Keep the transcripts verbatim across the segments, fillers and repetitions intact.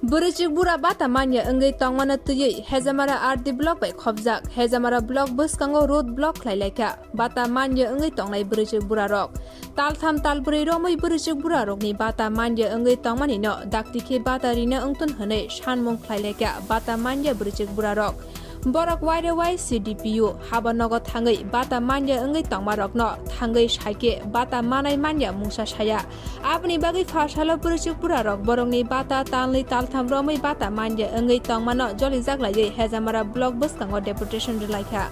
Bwrwichwk bura bata manya wngwi tongmano twiwi Hejamara R D block bai khopjak. Hejamara block bwskango road block khlai laikha. Bata manya wngwi tongnai bwrwichwk bura rok. Taltham talbrwi romwi bwrwichwk bura rokni bata manya wngwi tongmani no dakti khe bata rina wngtun hwnwi sanmung khlai laikha bata manya bwrwichwk bura rok. Borok waire wai C D P U haba nogo thangwi bata manya wngwi tongma rokno thangwi saikhe bata manai manya mungsa saya. Aboni bagwi pha salo bwrwichwk bura rok borokni bata talnwi taltham romwi bata manya wngwi tongmano jolijak laiwi Hejamara block bwskango deputation rwlaikha.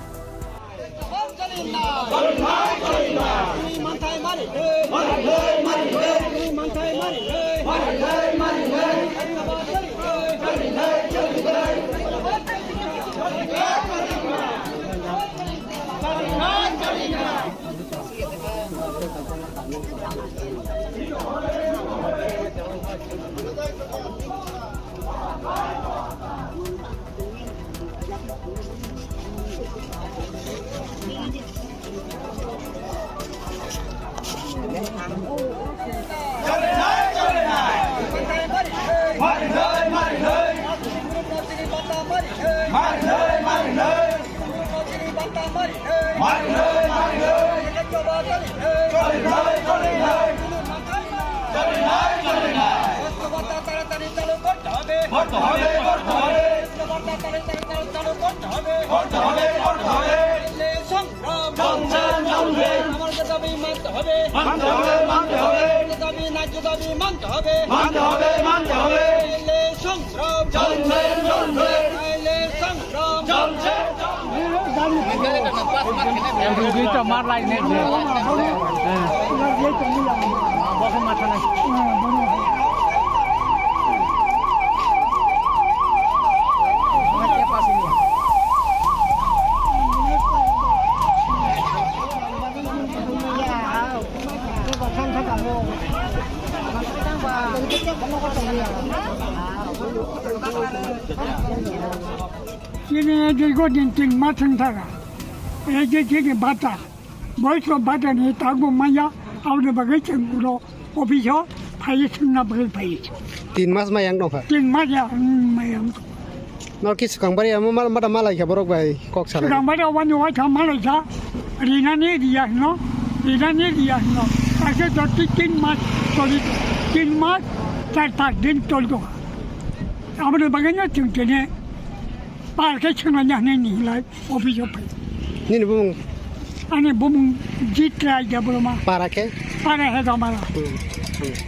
Rugwi tongma lai ne je. Bokhe ma thanai. Chini dirgo din tin mas wng thaka. Ei je chini bata. Boisko bata ni tagbo maya. Aboni bagwi chwng uro office o phaiwi swngna bagwi phaiwi. Tin mas mai yang tongkha? Tin mas ya, hmm, mai yang tongkha. No ki swkang bari amo mal mata malai kha borok bai kok salai. Swkang bari wani wai kha malai kha. Rinani riya hino. Rinani riya hino. Kaisa joti tin mas toli. Tin mas char pas din toli kha. Aboni bagwi no chwng tene. Par khe chwnglaina hinwi nihilai office o phai. Nini bumung? Ani bumung Jit Rai Debbarma. Para khe? Para Hejamara. Hmm, hmm.